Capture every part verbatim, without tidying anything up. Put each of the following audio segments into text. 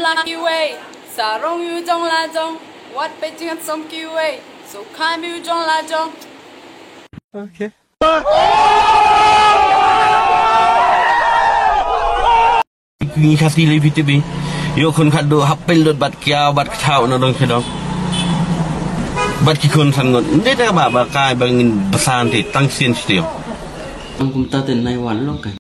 Tang kiwei, sarong yu jong la jong, wat pe jing som kiwei, so kha mi yu jong la jong. Okay. Ngi khati le phi te bi. Yo khun khat do hapel dot bat kia bat kthau na dong khidong. Bat ki khun san ngot. Nde ta ba ba kai ba ngin basan te tang sien shtio. Ang kumta te nai wan lo kai.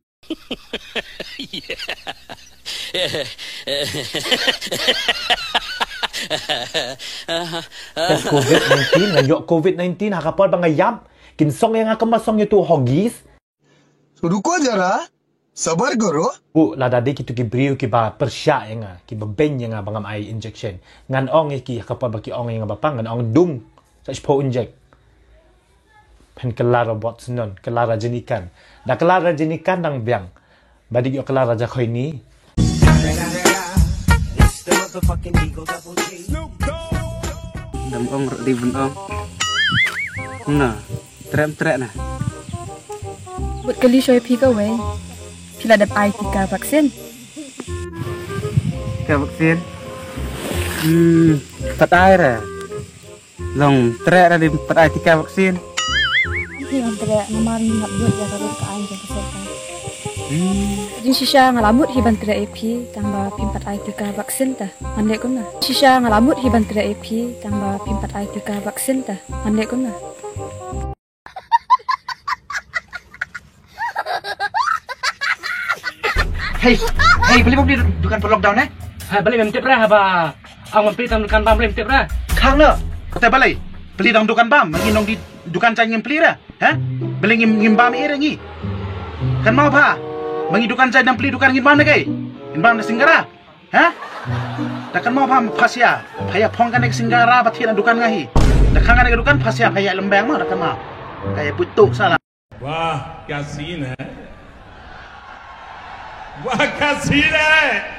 Test covid nineteen, nga ïoh covid nineteen ha ka por ba nga ïap. Kin song ïa nga kumba song ïa tu hoggies. तो रुको जरा, सबर करो। U lada dei kitu ki briew kiba pyrshah ïa nga, kiba beiñ ïa nga ba ngam ai injection, ngan ong ïa ki ha ka por ba ki ong ïa nga ba pang, ngan ong dung sa shiphew injek. Phin kylla robot snon, kylla rajinikan. Da kylla rajinikan dang biang. Ba dik ïoh kylla raja khoini. Dam ong ro di bun ong. Na, trem trem na. Bud kali shoi phi kawei. Phi la dep ai tika vaksin? Tika vaksin? Hmm, pat ai ra. Long treh ra di pat ai tika vaksin. Hi long treh namar ni ngap buat ya ka rut ka ai ja ka serka. Hmm. Jin shisha nga la mut hi ban treh ïa phi tang ba phim pat ai tika vaksin ta. Ngan leh kumno? Shisha nga la mut hi ban treh ïa phi tang ba phim pat ai tika vaksin ta. Ngan leh kumno? Hei, hei, beli beli dukan per lockdown eh? Ha, beli mem tip ra haba ang mem pli tang dukan bam beli mem tip ra. Khang ne. Kata beli. Beli tang dukan bam, ngi nong di dukan jai ngim pli ra. Ha? Beli ngim ngim bam ira ngi. Kan mau pha. Mangi dukan jai dang pli dukan ngin bam ne kai. Ngin bam ne singgara. Ha? Da kan mau pha phasia. Phaya phong kan ek singgara ba thina dukan ngahi. Da khang kan ek dukan phasia phaya lembang ma da kan mau. Kaya butuk salah. वाह क्या सीन है, वाह क्या सीन है।